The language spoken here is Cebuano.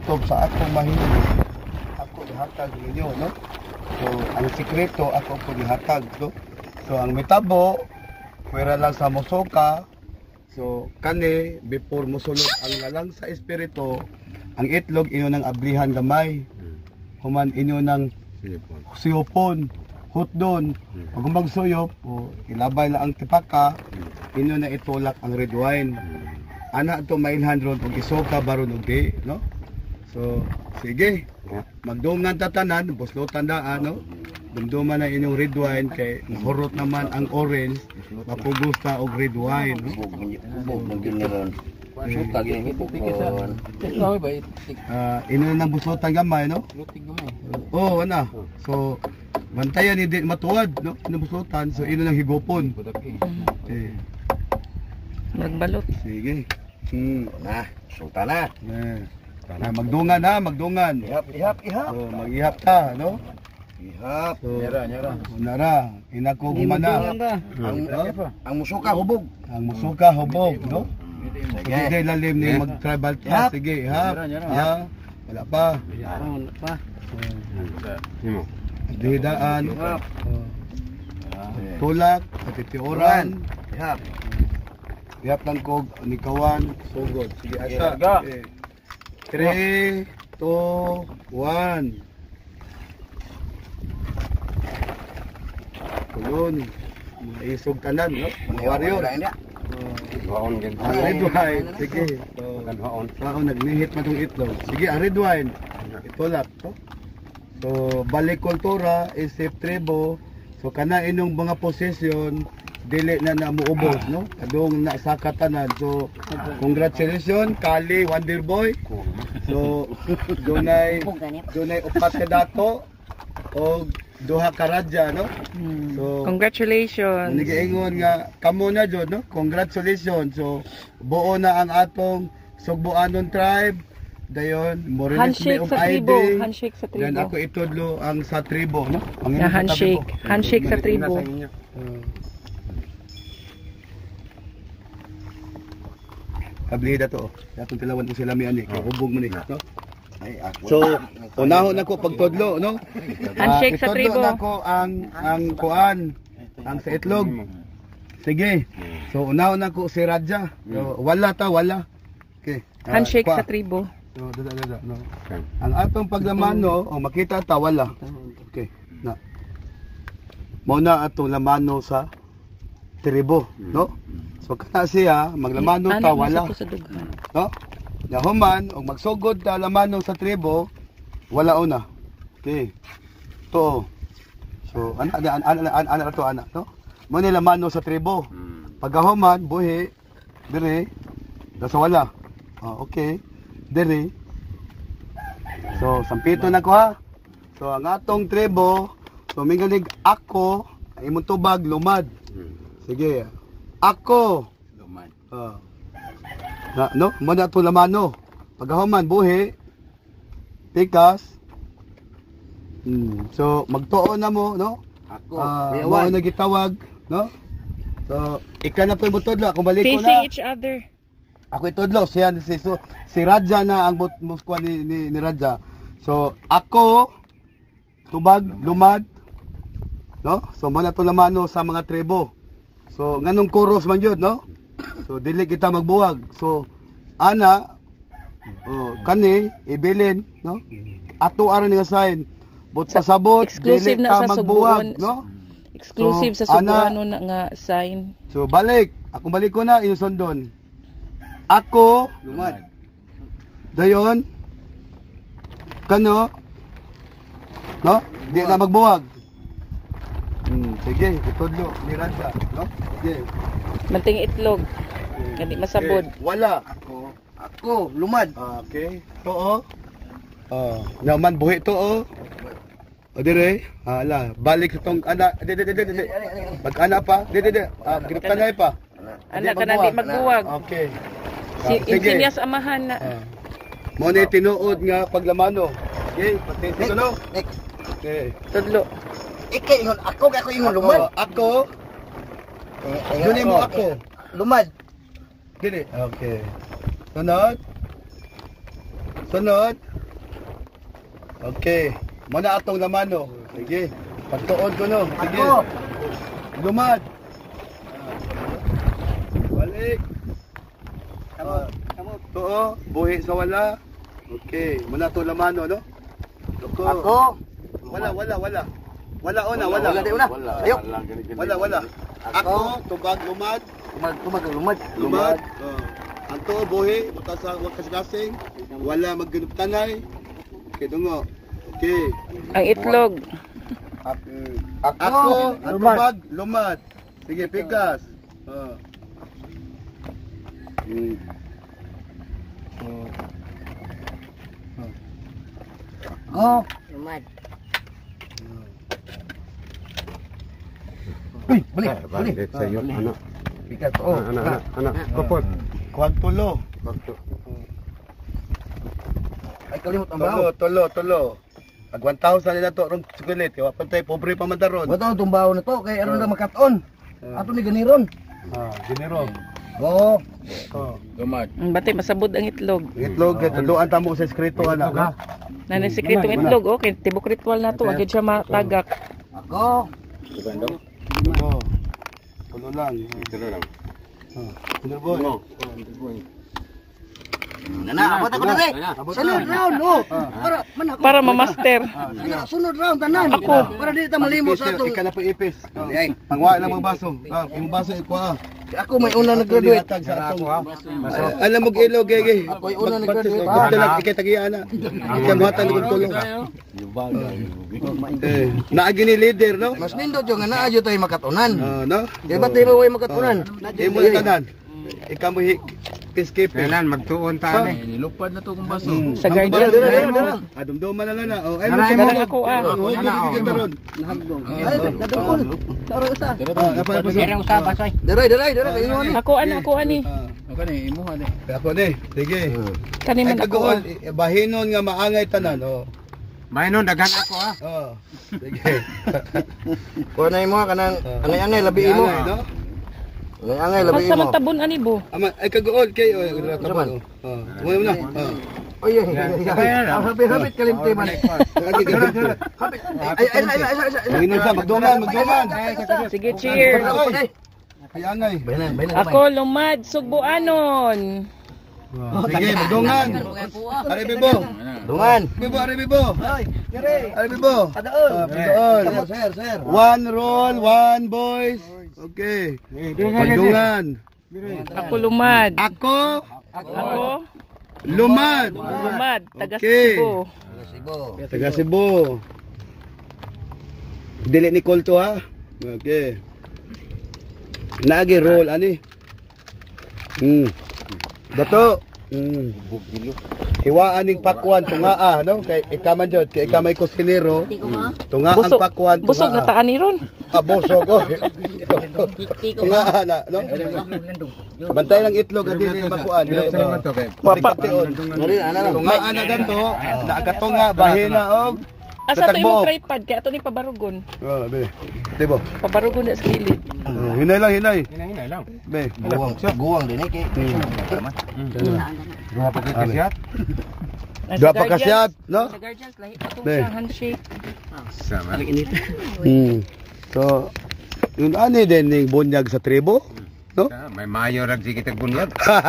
Kutob sa akong mahimo, ako ihatag ninyo, no? So ang sikreto ako po ihatag, no? So ang mitabo pwera lang sa mosoka. So kani before mosulod ang lalang sa espiritu, ang itlog inyo nang ablihan gamay. Human inyo nang siyopon, hutdon. Pag magsuyop, o ilabay na ang tipaka, inyo na itulak ang red wine. Ana to mailhan ron og isoka baron og di, no? So sige, magdum ng tatanan, buslotan daan, no? Dumduman na inyong red wine kay mahurot naman ang orange, mapugos ta og red wine, no? Hubog man gyud ni ron. Suka gyud hibog. Ah, ino nang buslotan gamay, no? Oo, ana. So bantayan ni di matuwad, no? Ino buslotan, so ino nang higupon. Okay. Magbalot. Sige. Na, sulta na. Yeah. Ah, magdungan ha, magdungan. Ihap, ihap, ihap. So, mag-ihap ta, no? Ihap. So, nara, inako gumana. Ang No? ang musuka hubog. Ang musuka hubog, no? Sige. Sige, lalim ni mag-tribal ta. Ihap. Sige, ihap. Ha? Wala pa. Pa. Dihidaan. Ihap. Oh. Tulak, patitioran. Ihap. Ihap lang kog nikawan, sugod. Sige, asa. Sige. Okay. 3, 2, 1. Kulon. Mga isog tanan, no? Mga warrior. Ang red wine. Sige. So, ako nagnihit na itong itlog. Sige, ang red wine. Itulak. To. So, balik kultura, isip tribo. So, kana inyong mga posisyon, dili na na muubos, no? Kadung na sa katanan. So, congratulations, Kali Wonder Boy. So, dunay upat ka dato o duha ka radya, no? So, Congratulations. Nagiingon nga kamo na jud, no? Congratulations. So buo na ang atong Sugbuanon tribe. Dayon mo release Handshake mi og sa ID. tribo. Handshake sa Then tribo. ako itudlo ang sa tribo, no? Ang Na inyo sa handshake. tribo. Handshake sa tribo. Kablida to. Oh. Atong tilawan ko sila mi ani. Hubog mo ni, no? Ay, ako. So, unahon nako pagtudlo, no? Handshake sa Itudlo tribo. nako ang kuan, ang sa itlog. Sige. So, unahon nako si Radja. So, wala ta, wala. Okay. Handshake Kwa. sa tribo. So, dada, dada, no. Ang atong paglamano, o makita ta, wala. Okay. Na. Mao na atong lamano sa tribo, no? So kana siya maglamano ta Anak mo wala, sa ko sa dughan. no? Nahuman og magsugod ta lamano sa tribo, wala una. Okay. To. So ana ana ana ana, ana to ana, no? Mo ni lamano sa tribo. Pagkahuman buhi dire nasa wala. Oh, okay. Dire. So sampito na ko ha. So ang atong tribo, so mingalig ako, ang imong tubag lumad. Sige. Ako. Lumad. Ah. Na, no, mo na to lamano. Pagkahuman buhi pikas. So magtuon na mo, no? Ako. Ah, Kuya mao Juan. na gitawag, no? So ika na po yung butodlo, ako balik ko Facing na. each other. Ako itudlo siya si so, si Radja na ang muskwa ni Radja. So ako tubag lumad, no? So mo na to lamano sa mga tribo. So nganong kuros man jud, no? So dili kita magbuwag. So ana oh, kani ibilin, no? Ato aron nga sign. But sa sabot Exclusive dili na ta sa magbuwag, Sugbuan. no? Exclusive So, sa ana- Sugbuanon na nga sign. So balik, ako balik ko na inyong sundon. Ako Lumad. Dayon, kano, no? Di na magbuwag. Sige, itudlo ni Radja, no? Sige. Manting itlog. Gani masabod. Okay, wala. Ako. Ako, lumad. Ah, okay. To oh. Ah, naman buhi to oh. O dire, ah, ala, balik sa tong ana, di di di di di. Pag ana pa, di di di. Ah, ginaptanay pa. Ana ka na di magbuwag. Okay. Si Ah, sige. insinyas amahan na. Ah. Mo ni tinuod nga paglamano. Okay, patente ko no. Next. Okay. Tudlo. Ika ingon ako kay ako ingon lumad. Ako, Eh, Dili mo ako. Lumad. Dili. Okay. Sunod. Sunod. Okay. Muna atong laman, no. Sige. Pagtuon ko, no. Sige. Lumad. Balik. Tuo, buhi sa wala. Okay, muna atong laman, no? Loko. Ako. Wala, wala, wala. Wala, ona, wala. Wala, di una. Ayo. Wala, wala. Ako, tubag, lumad. Tumag, tumag, lumad. Lumad. Oh. Ang tuo, buhi, buta sa kasing. Wala magganap-tanay. Okay, dungo. Okay. Ang itlog. Ako, ang tubag, lumad. Sige, pikas. Oh. Ako. Lumad. Uy, balik, balik. Sa iyo, ano? Bigat, oh. Ana, ana, ana. Kupot. Kuwag tulo. Ay, kalimot ang Tulo, baho. tulo, tulo. Ag 1,000 nila to rong sukulit. Kaya pantay, pobre pa man daron. Bato itong baho na to, kay aron na makaton. Ato ni ganiron. Ah, ginero. Oo. Oh. Ang Bati masabod ang itlog. Itlog, tuluan tamo sa eskrito ana. No? Nanay sikretong itlog, okay. Tibok ritual na to, agad siya matagak. Ako. Tulo. Tulo lang. Tulo lang. Oh. Tulo boy. Nana, abot ako diri. Sunod round, oh. Para man ako. Para mamaster. Nana, sunod round tanan. Ako. Para di ta malimo sa atong. Ika na po ipis. Ay. Pangwa lang mga baso. Ah, yung baso ikuha. Ako may una nag-graduate. Hatag sa atong. Alam mo ilog gege. Ako'y una nag-graduate. Magtalag ikay tagiya ana. Ikay muhatag ng tulong. Eh, naagi ni leader no? Mas nindot yung nga naa jud tayo makatunan. Ah, no? Di ba di ba way makatunan? Imo na tanan. Ikaw mo peacekeeping. Kailan magtuon ta ni? Sa guardian. Dira, dira, dira. Ah, dumduman na lang na. Oh, ay, Naray mo. Darang ako ah. Oh, Ana, oh. Ay, nadungkol. Taro usa. Ah, apa apa. Diray, diray, diray kayo ni. Ako ano, ako ani. Ako ni. Sige. Kani Ay man ako. kagool, ah. bahinon nga maangay tanan. Oh. May nun daghan ako ah. Oh. Sige. Kuha na imo kanang angay-angay labi imo. Angay, no? Angay-angay labi Basta imo. magtabon ani bo. Ama, ay kagool kay oh, Ano man? Oh. Mo na. Oh. Oy, ay, ay, ay. Ang hapit-hapit kalimti man. Lagi ka. Hapit. Ay, ay, ay, ay, ay, ay. Manginon sa magduman, magduman. Sige, cheers. Oy. Ay angay. Bayanan, bayanan. Ako lumad, sugbuanon. Sige, magdungan. Are bibo. Dungan. Bibo, are bibo. Ay, dire. Are bibo. Padaol. Ah, padaol. Sir, sir, sir. One roll, one boys. Okay. Magdungan. Ako lumad. Ako Ako lumad. lumad, taga Okay. Cebu. Cebu. Taga Cebu. Dili ni Colto ha. Okay. Naagi roll ani. Dato. Hiwaan ning pakwan tungaa no kay ika man jud kay ika may kusinero. Tunga ang Busog, pakwan busog na taan ni ron. Ah, busog oh. Tungaa na no. Bantay lang itlog at dili makuan. Wapa. Diri, ana lang. Tungaa na ganto, naagatunga bahina og Asa to imong Tatagbook. tripod kay ato ni pabarugon. Oh, be. Dibo. Pabarugon na sa gilid. Oh, hinay lang, hinay. Hinay lang. Be. Guwang, guwang din eh kay. Duha pa kay kasiyat. Ah, sa Duha pa Guardians- kasiyat, no? Sa Guardians lahi pa tong Be. siya handshake. Sama. So, yun ani din ning bunyag sa tribo, no? May mayo rag sige tag bunyag.